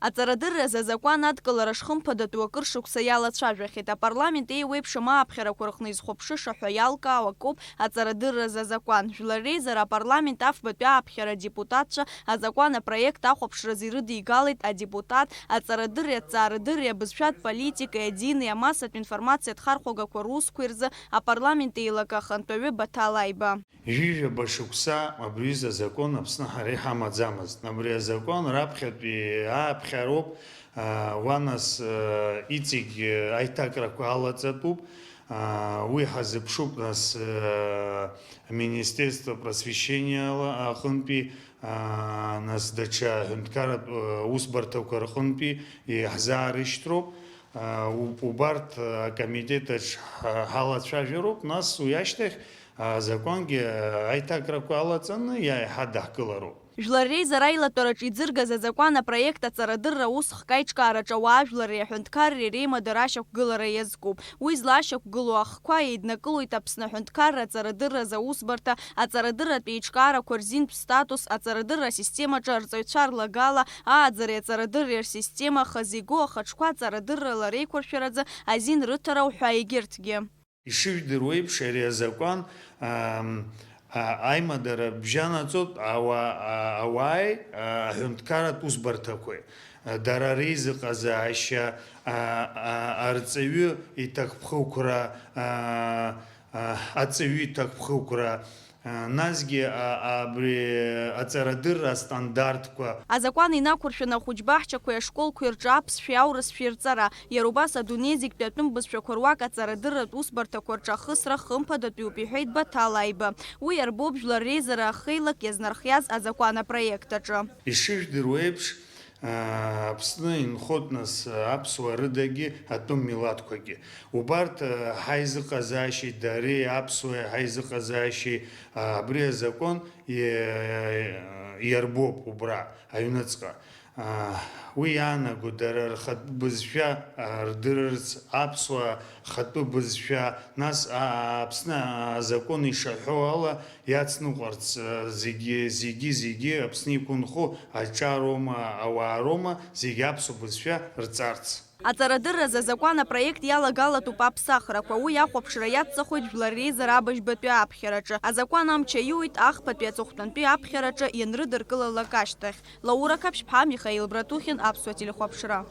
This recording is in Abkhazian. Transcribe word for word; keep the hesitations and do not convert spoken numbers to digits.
Аҵарадырразы азакәан адкылара шхымԥадатәу акыр шықәса иалацәажәахьеит. Апарламент еиуеиԥшым ааԥхьарақәа рҟны изхәаԥшыша ҳәа иалкаау акоуп аҵарадырразы азакәан. Жәлар реизара апарламент афбатәи ааԥхьара адепутатцәа азакәан апроект ахәаԥшразы ирыдигалеит адепутат, аҵарадырреи аҭҵаарадырреи абызшәатә политикеи адини амассатә информациатә хархәагақәа русқәеи рзы апарламент еилакы ахантәаҩы Баҭал Аиба. Ҩажәаба шықәса абри аҩыза азакәан Аԥсны ҳара иҳамаӡамызт. Абри азакәан раԥхьатәи ааԥхьароуп, аа, уа нас, аа, иҵегь, аа, аиҭакрақәа алаҵатәуп. Аа, уи ҳазыԥшуп нас, аа, Министерство просвещения ала-, аҟынтәи, аа, нас даҽа ҳәынҭқарратә, аа, усбарҭақәа рҟынтәи иаҳзаарышьҭроуп. Аа, у-, убарҭ, аа, акомитет аҿ ҳа-, ҳалацәажәароуп, нас уи ашьҭахь, аа, азакәангьы, аа, аиҭакрақәа алаҵаны иа-, иҳадаҳкылароуп. Жәлар реизара аилатәараҿы иӡыргаз азакәан апроект аҵарадырра аус хкы аиҿкаараҿы ауаажәлари аҳәынҭқарреи реимадара ашьақәгылара иазкуп. Уи злаашьақәгылоу ахқәа еиднакылоит Аԥсны аҳәынҭқарра аҵарадырразы аусбарҭа, аҵарадырратә еиҿкаарақәа рзинтә статус, аҵарадырра асистемаҿы арҵаҩцәа рлагала, ааӡареи аҵарадырреи рсистема, хазы игоу ахаҿқәа аҵарадыррала реиқәыршәаразы азин рыҭара уҳәа егьырҭгьы. Ишыжәдыруа еиԥш, ари азакәан, ам, а, аимадара бжьанаҵоит ауа-, а, ауааи, а, аҳәынҭқарратә усбарҭақәеи. Дара реизыҟазаашьа, а, а, арҵаҩы иҭакԥхықәра, а, а, аҵаҩы иҭакԥхықәра, а, насгьы, а, абри аҵарадырра астандартқәа. Азакәан инақәыршәаны ахәыҷбаҳчақәеи ашколқәеи рҿы аԥсшәеи аурысшәеи рҵара, иара убас адунеи зегьтәи атәым бызшәақәа руак аҵарадырратә усбарҭақәа рҿы ахысра хымԥадатәиуп, иҳәеит Баҭал Аиба. Уи иарбоуп жәлар реизара ахеилак иазнархиаз азакәан апроект аҿы. Ишыжәдыруа еиԥш, Аԥсны инхоит нас аԥсуаа рыдагьы атәым милаҭқәагьы. Убарҭ ҳаизыҟазаашьеи дареи аԥсуааи ҳаизыҟазаашьеи абри азакәан иа-, иарбоуп убра аҩныҵҟа. Уи иаанаго дара рхатә бызшәа рдырырц, аԥсуаа хатәы бызшәа, нас а-, Аԥсны азакәан ишаҳәо ала, иацныҟәарц, э, зегьы, зегьы, зегьы Аԥсны иқәынхо аҿароума, ауаароума, зегьы аԥсуа бызшәа рҵарц. Аҵарадырразы азакәан апроект иалагалатәуп аԥсахрақәа. Уи ахәаԥшра иацҵахоит Жәлар реизара абыжьбатәи аԥхьараҿы. Азакәан амч аиуит ахԥатәи аҵыхәтәантәи аԥхьараҿы ианрыдыркылалак ашьҭахь. Лаура Қаԥшьԥҳа, Михаил Братухин, Аԥсуа телехәаԥшра.